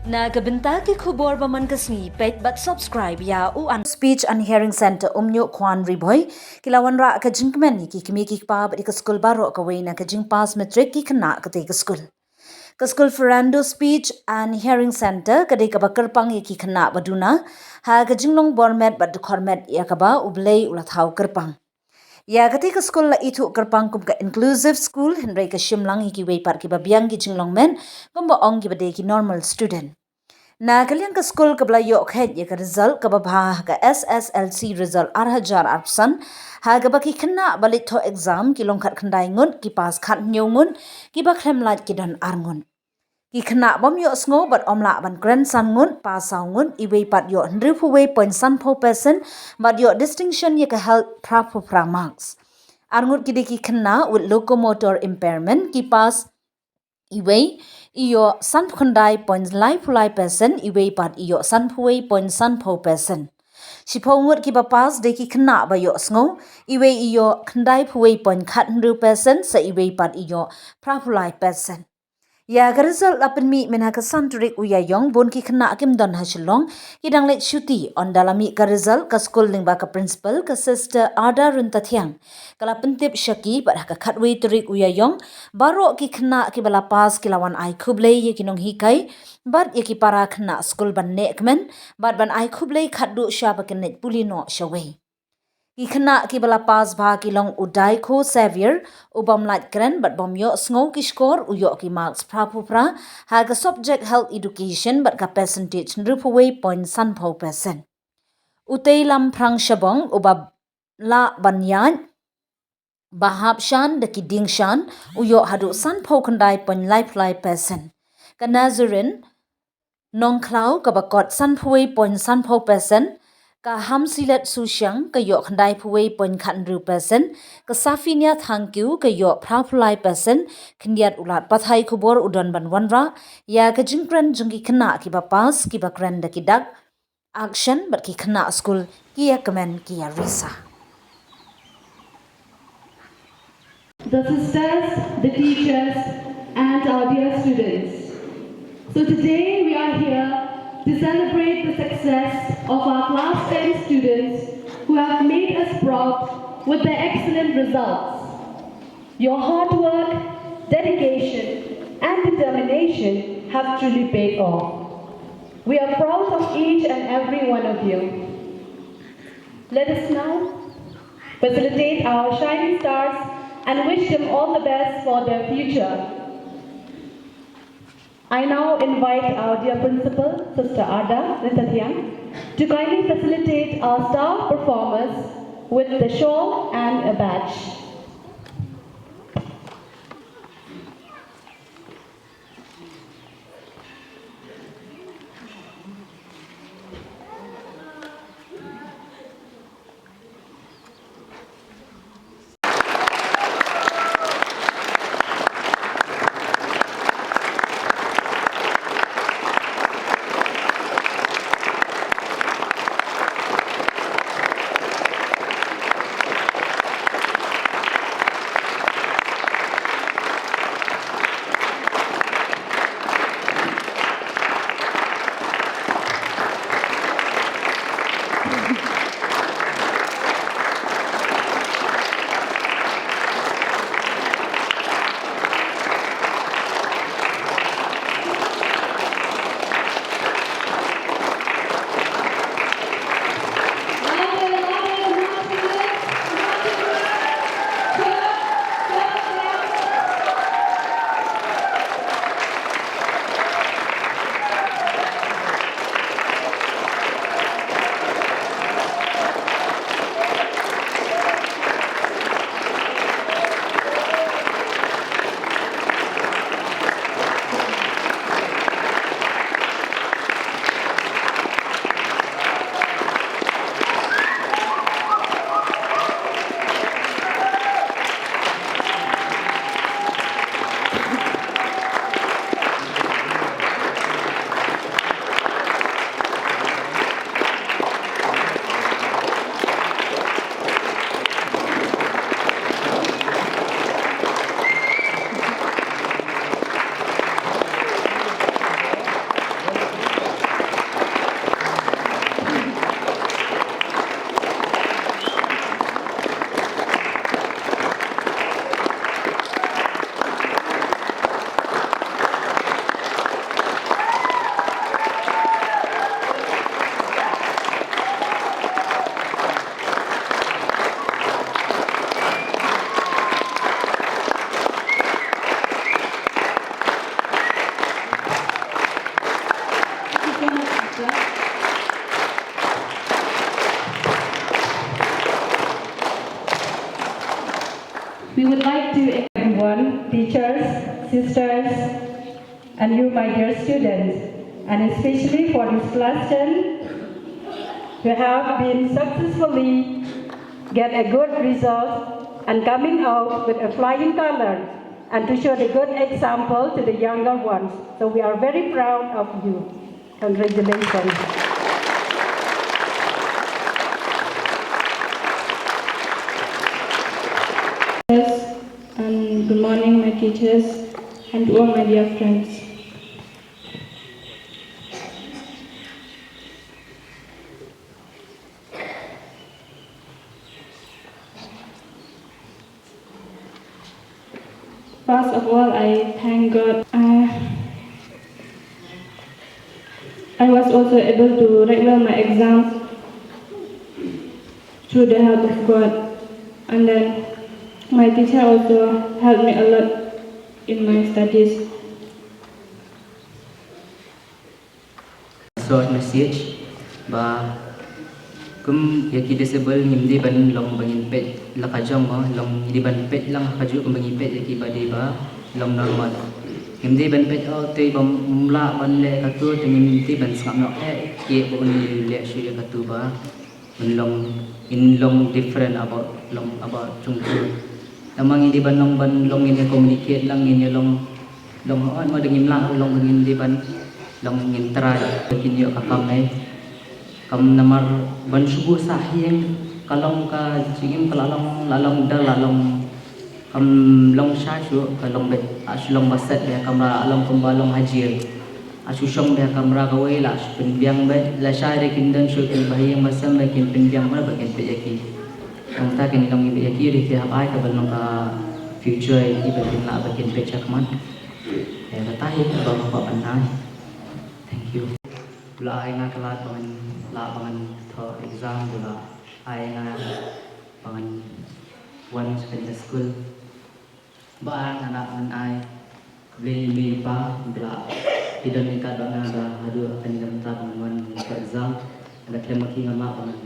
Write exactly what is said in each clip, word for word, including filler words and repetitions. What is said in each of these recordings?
Na ka bynta ki khubor ba man ka sngi, peit bad subscribe ïa u An Speech and Hearing Centre Umñiuhkwan Ri Bhoi, ki la wanrah ka jingkmen ïa ki kmie ki kpa bad ïa ka skul baroh kawei na ka jingpass matric ki khynnah katei ka skul. Ka skul Fernando Speech and Hearing Centre ka dei kaba kyrpang ïa ki khynnah ba duna ha ka jinglong bor met bad dkhot met ïa kaba U Blei u la thaw kyrpang. Ïa katei ka skul la ithuh kyrpang kum ka inclusive school, hynrei ka shim lang ïa kiwei pat kiba biang ki jinglong met, kumba ong kiba dei ki normal student. Na ka liang ka skul kaba la ïoh kheit ïa ka result kaba bha ha ka S S L C result ar hajar arphew san, ha kaba ki khynnah ba leit thoh exam ki long khatkhyndai ngut, ki pass khathynñiew ngut, kiba khlem lait ki don ar ngut. Ki khynnah bym ïoh sngew bad ym lah ban kren san ngut, pass saw ngut, iwei pat ïoh hynriewphew wei point san phew percent bad ïoh distinction ïa ka health phraphew phra marks. Ar ngut ki dei ki khynnah with locomotor impairment, ki pass iwei i ïoh sanphew khyndai point laiphew lai percent, iwei pat i ïoh sanphew wei point san phew percent. Shiphew ngut kiba pass dei ki khynnah ba ïoh sngew, iwei i ïoh khyndaiphew wei point khathynriew percent, sa iwei pat i ïoh phraphew lai percent. Ïa ka result la pynmih mynha ka san tarik u Ïaïong, bun ki khynnah kim don ha Shillong, ki dang leit shuti. Ynda la mih ka result, ka skul lyngba ka principal, ka Sister Ada Ryntathiang, ka la pyntip sha ki bad ha ka khatwei tarik u Ïaïong, baroh ki khynnah kiba la pass ki la wan ai khublei ïa ki nonghikai bad ïa ki para khynnah skul ban neh kmen bad ban ai khublei khatduh sha ba kin leit pule noh shawei. Ki khynnah kiba la pass bha ki long u Daikho Xavier, u bym lait kren bad bym ïoh sngew ki score, u ïoh ki marks phraphew phra ha ka subject health education bad ka percentage hynriewphew wei point san phew percent. U Teilam Phrang Shabong, uba lah ban ïaid ba hap shan da ki dieng shan, u ïoh haduh sanphew khyndai point laiphew lai percent. Ka Nazarene Nongkhlaw kaba kot sanphew wei point sanphew percent, ka Hamsilet Sushiang ka ïoh khyndaiphew wei point khathynriew percent, ka Safinia Thangkiew ka ïoh phraphew lai percent, khyndiat u lad pathai khubor u don ban wanrah ïa ka jingkren jong ki khynnah kiba pass, kiba kren da ki dak action bad ki khynnah skul ki ïakmen ki ïarisa. The sisters, the teachers, and our dear students. So today we are here to celebrate the success of our class ten students who have made us proud with their excellent results. Your hard work, dedication, and determination have truly paid off. We are proud of each and every one of you. Let us now facilitate our shining stars and wish them all the best for their future. I now invite our dear principal, Sister Ada Ryntathiang, to kindly facilitate our star performers with the shawl and a badge. You, my dear students, and especially for this class ten, who have been successfully get a good result and coming out with a flying color and to show the good example to the younger ones. So we are very proud of you. Congratulations. Yes, and good morning, my teachers, and to all my dear friends. First of all, I thank God. I, I was also able to write well my exams through the help of God. And then my teacher also helped me a lot in my studies. Short message ba kum ïa ki disable ngim dei ban long ba ngin peit la ka jong mo, long ngi dei ban peit lang ha ka juh kum ba ngi peit ïa ki ba dei ba long normal. Ngim dei ban peit, oh, te ba um lah ban leh katu, te ngim dei ban sngap noh, eh, ki ba un leh shuh ïa katu ba un long, in long different about, long about jong tu. Namar ngi dei ban long, ban long ngin ïa communicate lang, ngin ïa long, long hooid mo, da ngim lah long, ngin dei ban long, ngin try ba kin ïoh ka kam ei. Kam namar ban shu buh sah ïing ka long ka jingim ka la long, la long da la long. Kam long sha shuh, ka long beit, la shu long ba set beit ha kamra, la long kumba long ha jail. La shu shong beit ha kamra kawei, la shu pynbiang beit, lashai de kin don shuh ki ba ha ïing ba sem beit kin pynbiang beit ba kin peit ïa ki. Nangta kin long beit ïa ki, dei te hap ai ka ban long ka future ïa ki ba kin lah ba kin peit shakhmat. Ïa kata hi kaba nga kwah ban ai. Thank you. U la ai nga ka lad ba ngan lah ba ngan thoh exam, u la ai nga ba ngan wan sha kane ka skul. Ba nga nang ai khublei ïa i mei i pa ba la, ki don ryngkat bad nga ba haduh kane ka mynta ba ngan wan ngan thoh exam. Nga da khlem ma ki ngam lah ba ngan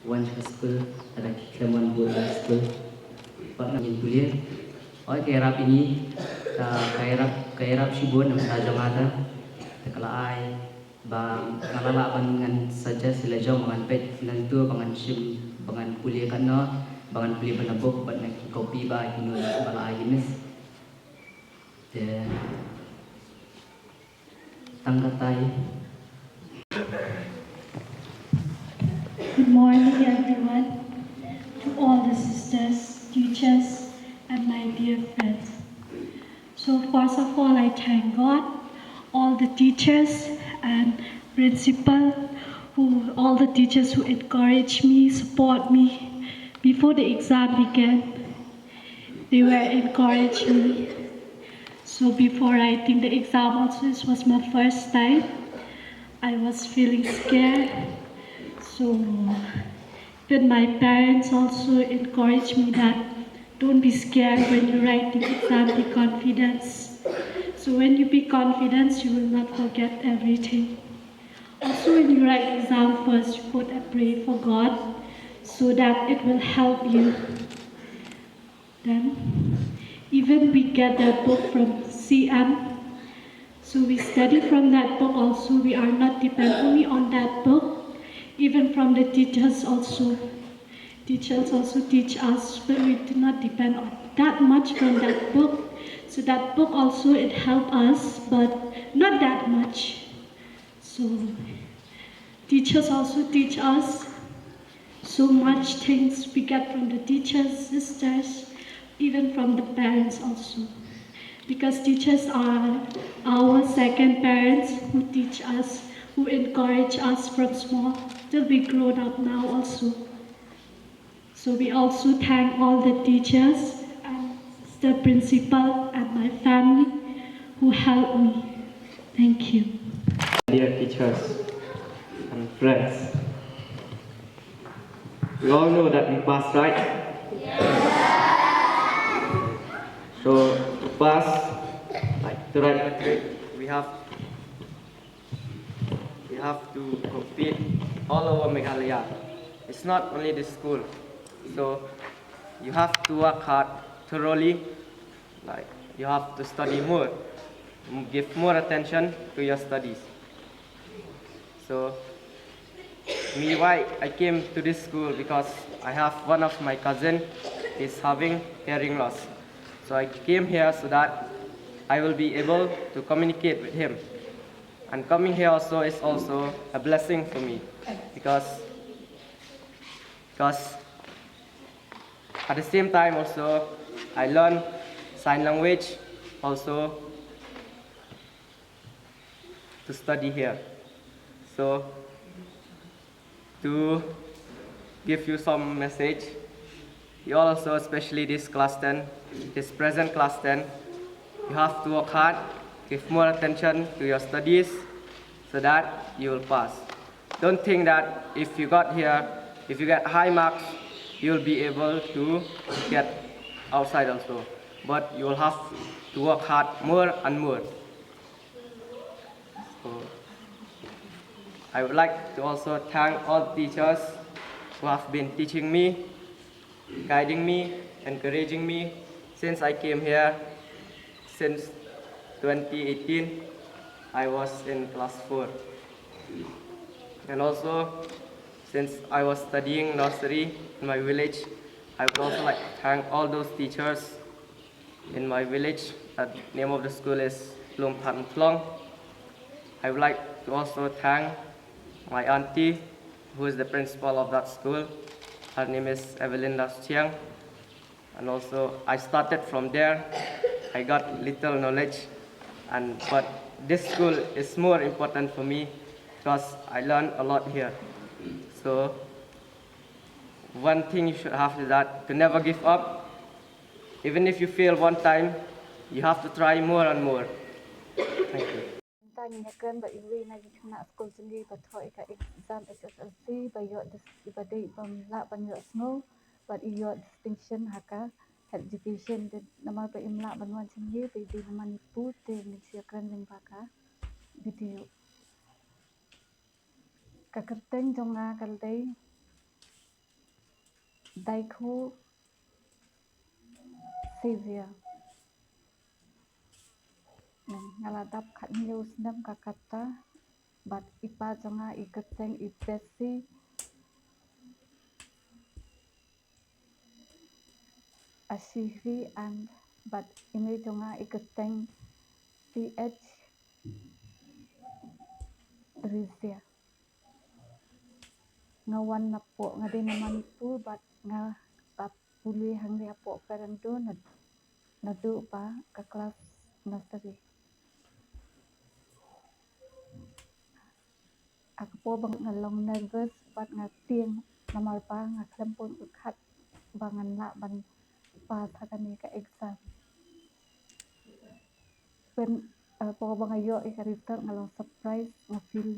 wan sha ka skul, nga da khlem wan bud sha ka skul. Bad nga ngin pule. Oi, ka ïarap ïa ngi, ka, ka ïarap, ka ïarap shibun na ka jong nga ta. Te ka la ai ba nga la lah ban ngan suggest ïa la jong ba ngan peit nangtu, ba ngan shim, ba ngan pule katno, ba ngan pule ban na book bad na ki copy ba ki notes ba la ai ki miss. Te tang katai. Good morning, everyone, to all the sisters, teachers, and my dear friends. So first of all, I thank God, all the teachers and principal, who, all the teachers who encouraged me, support me before the exam began. They were encouraging me. So before writing the exam also, this was my first time. I was feeling scared. So but my parents also encouraged me that don't be scared when you write the exam, be confident. So when you be confident, you will not forget everything. Also, when you write exam first, you put a pray for God so that it will help you. Then, even we get that book from C M. So we study from that book also. We are not depend only on that book. Even from the teachers also. Teachers also teach us, but we do not depend on that much from that book. So that book also, it help us, but not that much. So teachers also teach us. So much things we get from the teachers, sisters, even from the parents also. Because teachers are our second parents who teach us, who encourage us from small till we grown up now also. So we also thank all the teachers and the principal and my family who helped me. Thank you. Dear teachers and friends, we all know that we passed, right? So to pass, like, to write, we have we have to compete all over Meghalaya. It's not only the school. So you have to work hard, thoroughly. Like, you have to study more. give more attention to your studies. So, me, why I came to this school, because I have one of my cousin is having hearing loss. So I came here so that I will be able to communicate with him. And coming here also is also a blessing for me, because because at the same time also I learn sign language also to study here. So to give you some message, you all also, especially this class ten, this present class ten, you have to work hard, give more attention to your studies so that you will pass. Don't think that if you got here, if you get high marks, you'll be able to get outside also. But you will have to work hard more and more. So, I would like to also thank all teachers who have been teaching me, guiding me, encouraging me since I came here, since twenty eighteen. I was in class four. And also, since I was studying nursery in my village, I would also like to thank all those teachers in my village. The name of the school is Lum Phat Mklong. I would like to also thank my auntie, who is the principal of that school. Her name is Evelyn Laschiang. And also, I started from there. I got little knowledge, and but this school is more important for me because I learned a lot here. So one thing you should have is that to never give up. Even if you fail one time, you have to try more and more. Thank you. Mynta ngin ïakren bad iwei na ki khynnah skul jong ngi ba thoh ïa ka exam H S L C ba ïoh dis-, ba dei bym lah ban ïoh sngew bad i ïoh distinction ha ka education. Te namar ba im lah ban wan sha ngi ba i dei na Manipur, te ngin sa ïakren lyngba ka video. Ka kyrteng jong nga ka dei Daikhu Xavier. Nga la dap khathynñiew snem ka kata, bad i pa jong nga i kyrteng i Bessie Ashiri, and bad i mei jong nga i kyrteng T H Rizia. Nga wan napoh, nga dei na Manipur bad nga la pule hangne hapoh Pherangdo na, naduh ba ka klas nursery. Ha ka por ba nga long nervous bad nga tieng namar ba nga khlem pun pyrkhat ba ngan lah ban pass ha kane ka exam. Pyn, eh, por ba nga ïoh ïa ka result nga long surprise, nga feel,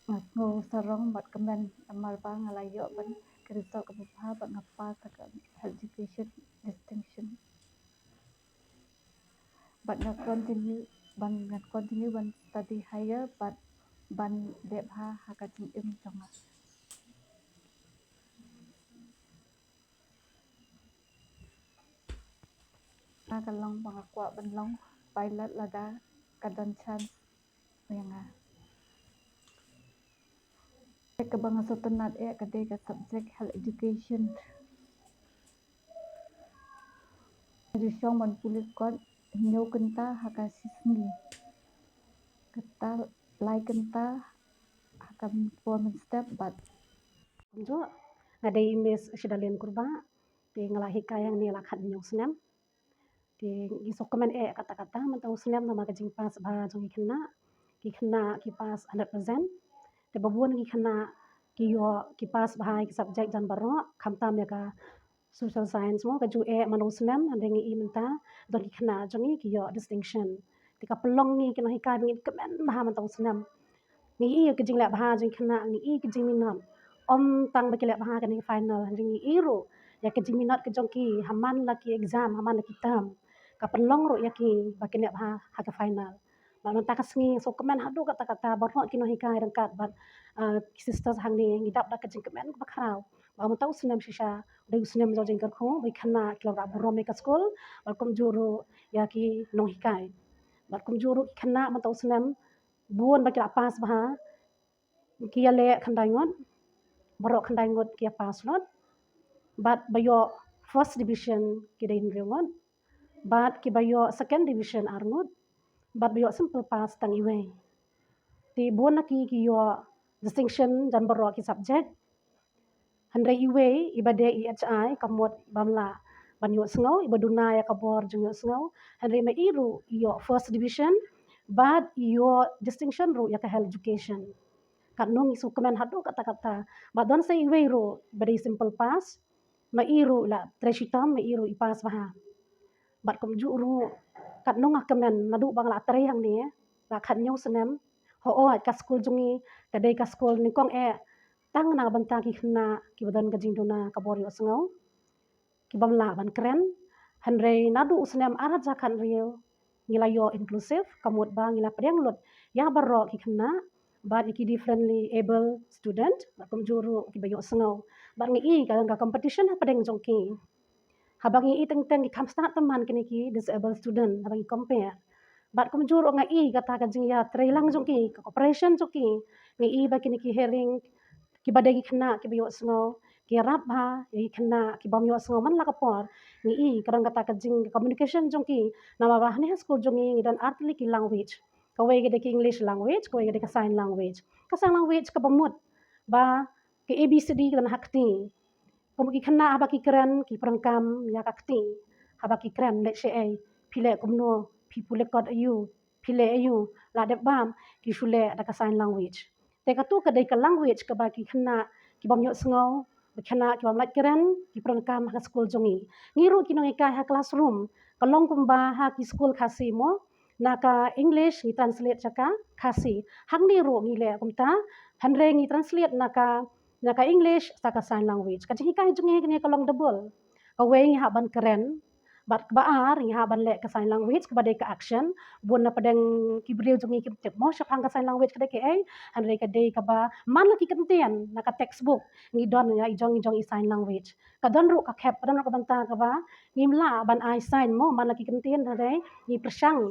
nga sngew sarong bad kmen namar ba nga la ïoh ban ka result kaba bha bad nga pass ha ka education distinction. Bad nga continue ban, nga continue ban study higher bad ban leh bha ha ka jingim jong nga. Nga ka long ba nga kwah ban long pilot lada ka don chance ïa nga. Te kaba nga sngewtynnat eh ka dei ka subject health education. Nga ju shong ban pule kot hynñiew kynta ha ka shisngi. Kata lai kynta ha ka por mynstep bad. Kumjuh, nga dei i Miss Shidalin Kurbah, te nga la hikai hangne la khathynñiew snem. Te ngi sngewkmen eh katta katta mynta u snem namar ka jingpass bha jong ki khynnah. Ki khynnah ki pass hundred percent. Te ba bun ki khynnah ki ïoh ki pass bha ïa ki subject jan baroh, khamtam ïa ka social science mo, ka ju eh man u snem, hynrei ngi i mynta don ki khynnah jong ngi ki ïoh distinction. Te ka pynlong ngi ki nonghikai ba ngin kmen bha mynta u snem. Ngi i ïa ka jingleh bha jong ki khynnah, ngi i ka jingminot. Ym tang ba ki leh bha kane ka final, hynrei ngi i ruh ïa ka jingminot ka jong ki ha man la ki exam, ha man la ki term. Ka pynlong ruh ïa ki ba kin leh bha ha ka final. Bad mynta ka sngi sngewkmen haduh katta katta baroh ki nonghikai ryngkat bad, eh, ki sisters hangne ngi dap da ka jingkmen kaba khraw. Ba mynta u snem shisha dei u snem jong jingkyrkhu, ba ki khynnah ki la rah burom ïa ka skul bad kumjuh ruh ïa ki nonghikai. Bad kumjuh ruh ki khynnah mynta u snem bun ba ki la pass bha, ki ïaleh khyndai ngut, baroh khyndai ngut ki ïa pass lut. Bad ba ïoh first division ki dei hynriew ngut, bad ki ba ïoh second division ar ngut, bad ba ïoh simple pass tang iwei. Te bun na ki ki ïoh distinction jan baroh ki subject. Hynrei iwei, i ba dei i H I, ka mut i bym lah ban ïohsngew, i ba duna ïa ka bor jong ïohsngew. Hynrei ma i ruh i ïoh first division, bad i ïoh distinction ruh ïa ka health education. Katno ngi sngewkmen haduh katta katta. Bad don sa iwei ruh i ba dei simple pass, ma i ruh i la trei shitom, ma i ruh i pass bha. Bad kumjuh ruh, katno nga kmen naduh ba nga la trei hangne la khathynñiew snem. Hooid, ka skul jong ngi ka dei ka skul nyngkong eh tang na ka bynta ki khynnah ki ba don ka jingduna ka bor ïohsngew, ki bym lah ban kren. Hynrei naduh u snem ar hajar khathynriew ngi la ïoh inclusive, ka mut ba ngi la pdiang lut ïa baroh ki khynnah, bad ïa ki differently able student, bad kumjuh ruh ki ba ïohsngew. Bad ngi i ka, ka competition hapdeng jong ki. Haba ngi i teng teng ki kham stad tymmen kine ki disabled student, haba ngi compare. Bad kumjuh ruh nga i kata ka jingïatreilang jong ki, ka cooperation jong ki. Ngi i ba kine ki hearing, ki ba dei ki khynnah ki ba ïohsngew, ki ïarap bha ïa ki khynnah ki bym ïohsngew man la ka por. Ngi i ka don kata ka jing communication jong ki. Namar ba hangne ha skul jong ngi ngi don ar tylli ki language. Kawei ka dei ka English language, kawei ka dei ka sign language. Ka sign language kaba mut ba ka A B C D ka don ha kti. Kum ki khynnah haba ki kren ki pyndonkam ïa ka kti. Haba ki kren leh shaei, phi leh kumno, phi pule kot aiu, phi leh aiu, la dep bam, ki shu leh da ka sign language. Te katu ka dei ka language kaba ki khynnah ki bym ïohsngew, ki khynnah ki bym lah kren, ki pyndonkam ha ka skul jong ngi. Ngi ruh ki nonghikai ha classroom, ka long kumba ha ki skul Khasi mo, na ka English ngi translate sha ka Khasi. Hangne ruh ngi leh kumta, hynrei ngi translate na ka, na ka English sha ka sign language. Ka jinghikai jong ngi kane ka long double. Kawei ngi hap ban kren, bad kaba ar ngi hap ban leh ka sign language kaba dei ka action. Bun na pdeng ki briew jong ngi kim tip mo shaphang ka sign language ka dei kaei, hynrei ka dei kaba man la ki kyntien na ka textbook ngi don ïa i jong i jong i sign language. Ka don ruh ka khep, ka don ruh ka bynta kaba ngim lah ban ai sign mo man la ki kyntien, hynrei ngi pyrshang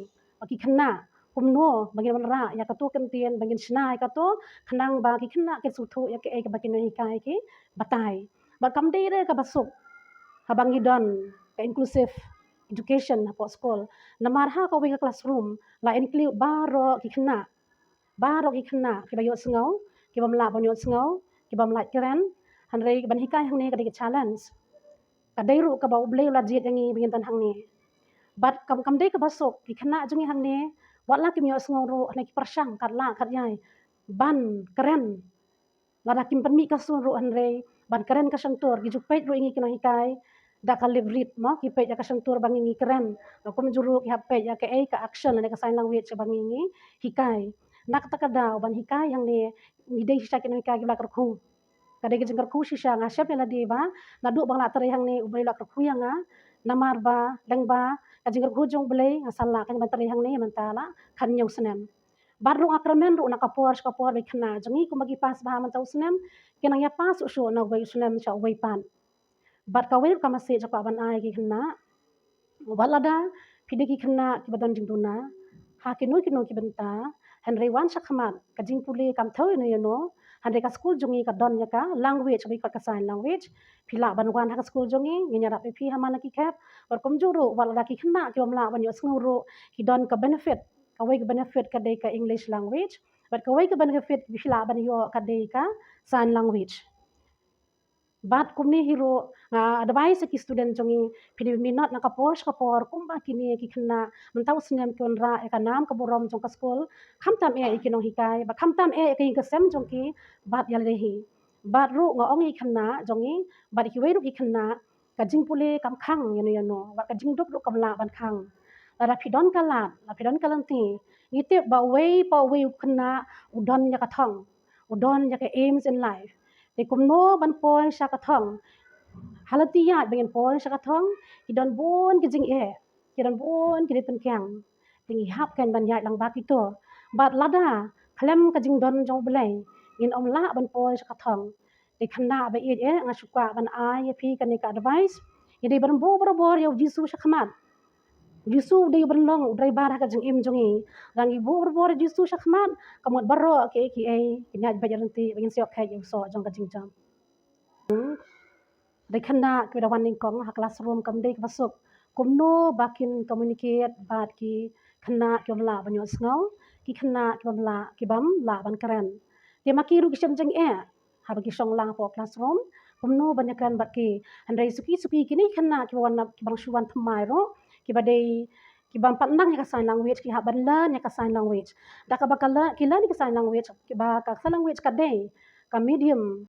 ba ki khynnah kumno ba ngin wanrah ïa katu kyntien, ba ngin shna ïa katu, khnang ba ki khynnah kin sngewthuh ïa kaei kaba ki nonghikai ki batai. Bad kam dei re kaba suk haba ngi don ka inclusive education hapoh skul. Namar ha kawei ka classroom la include baroh ki khynnah, baroh ki khynnah ki ba ïohsngew, ki bym lah ban ïohsngew, ki bym lah kren. Hynrei ban hikai hangne ka dei ka challenge. Ka dei ruh kaba U Blei u la jied ïa ngi ba ngin don hangne. Bad kam, kam dei kaba suk, ki khynnah jong ngi hangne, wat la kim ïohsngew ruh, hangne ki pyrshang katba lah katba ïai ban kren. Lada kim pynmih ka sur ruh, hynrei ban kren ka shyntur, ki ju peit ruh ïa ngi ki nonghikai da ka lip read mo, ki peit ïa ka shyntur ba ngi ngi kren. Bad kumjuh ruh ki hap peit ïa kaei ka action lane ka sign language ba ngi ngi hikai. Na kata ka daw ban hikai hangne ngi dei shisha ki nonghikai ki ba la kyrkhu. Ka dei ka jingkyrkhu shisha, nga shem ïa lade ba naduh ba nga la trei hangne U Blei u la kyrkhu ïa nga. Namar ba, lyngba ka jingkyrkhu jong U Blei nga sa lah ka ban trei hangne mynta la khathynñiew snem. Bad ruh nga kyrmen ruh na ka por sha ka por ba ki khynnah jong ngi kumba ki pass bha mynta u snem, ki nang ïa pass shuh shuh na uwei u snem sha uwei pat. Bad kawei ruh ka message jong nga ban ai ki khynnah, wat lada phi dei ki khynnah ki ba don jingduna ha kino kino ki bynta, hynrei wan shakhmat, ka jingpule kam thew ïano ïano, hynrei ka skul jong ngi ka don ïa ka language, ba ki khot ka sign language. Phi lah ban wan ha ka skul jong ngi, ngin ïarap ïa phi ha man la ki khep. Bad kumjuh ruh, wat lada ki khynnah ki bym lah ban ïohsngew ruh, ki don ka benefit. Kawei ka benefit ka dei ka English language, bad kawei ka benefit phi lah ban ïoh ka dei ka sign language. Bad kumne hi ruh nga advice ïa ki student jong ngi, phi dei minot na ka por sha ka por kumba kine ki khynnah mynta u snem ki wanrah ïa ka nam ka burom jong ka skul, khamtam eh ïa ki nonghikai, bad khamtam eh ïa ka ïing ka sem jong ki, bad ïa lade hi. Bad ruh nga ong ïa ki khynnah jong ngi, bad ïa kiwei ruh ki khynnah, ka jingpule kam khang ïano ïano, bad ka jingduk ruh kam lah ban khang. Lada phi don ka lad, lada phi don ka lynti, ngi tip ba uwei pa uwei u khynnah u don ïa ka thong, u don ïa ka aims in life. Te kumno ban poi sha ka thong? Ha lynti ïaid ba ngin poi sha ka thong, ki don bun ki jingeh, ki don bun ki dei pynkiang. Te ngi hap kein ban ïaid lang bad kito. Bad lada khlem ka jingdon jong U Blei, ngin ym lah ban poi sha ka thong. Te khynnah ba ïeit eh, nga shu kwah ban ai ïa phi kane ka advice. Ïa dei ban buh barabor ïa U Jisu shakhmat. Jisu u dei ban long u driver ha ka jingim jong ngi. Lada ngi buh bor bor ïa Jisu shakhmat, ka mut baroh kiei kiei ki ïaid beit ryntih, ba ngin sa ïoh kheit ïa u soh jong ka jingjop. Dei khynnah kiba da wan nyngkong ha classroom kam dei kaba suk. Kumno ba kin communicate bad ki khynnah ki bym lah ban ïohsngew, ki khynnah ki bym lah, ki bym lah ban kren. Te ma ki ruh ki shem jingeh haba ki shong lang hapoh classroom, kumno ban ïakren bad ki. Hynrei suki suki kine ki khynnah kiba wan, kiba shu wan thymmai ruh, kiba dei, kiba pat nang ïa ka sign language, ki hap ban learn ïa ka sign language. Da kaba ka learn, ki learn ïa ka sign language, kiba ka sign language ka dei ka medium